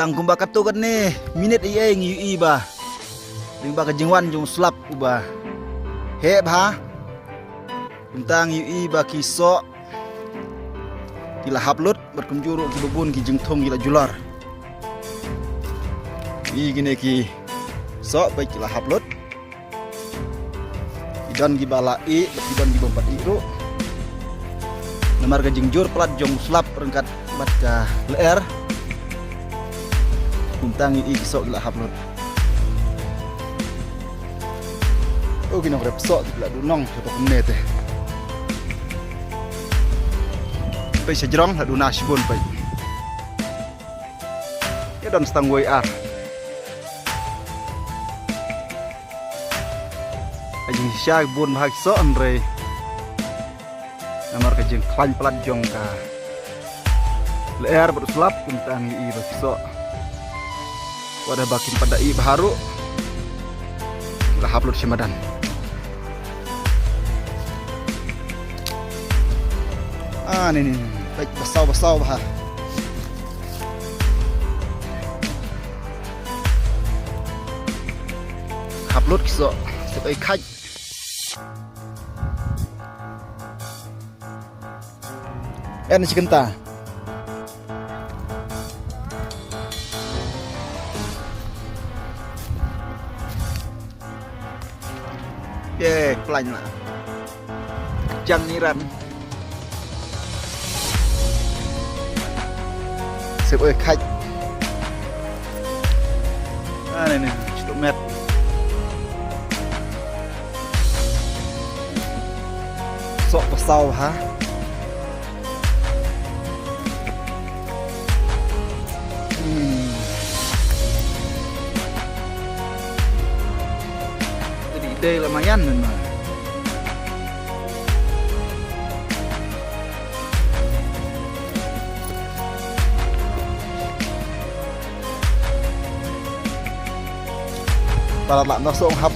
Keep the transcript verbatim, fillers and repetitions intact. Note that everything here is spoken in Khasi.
Tang kumba katto katne minit ei ei ngi ïohi ba lyngba ka jingwan jong u slap uba heh bha. Kumta ngi ïohi ba ki soh ki la hap lut bad kumjuh ruh kiba bun ki jingthung ki la julor. Ïohi kine ki soh ba ki la hap lut. Ki don kiba la ih bad ki don kiba ym pat ih ruh. Namar ka jingjur palat jong u slap ryngkat bad ka lyer. Kumta ngi ïohi ki soh ki la hap lut. Oh, ki nongrep soh ki la duh nong sha ka kumne te. Peit sha jrong la duh na shibun peit. Ïa don stang wei ar. Ka jingshisha bun bha ki soh hynrei namar ka jingkhlaiñ palat jong ka lyer bad u slap kumta ngi ïohi ba ki soh. Wat haba kim pat da ih bha ruh la hap lut sha madan. Ah, ni ni ni. Peit ba saw ba saw bha. Hap lut ki soh. Sep ei khait. En shi kynta. Ye, khlaiñ la. Jang ni ran. Sep ei khait. Ah, ni ni, shu met. Soh ba saw ha. Hmm. Jadi dei la mayan memang. Palat la noh song hap.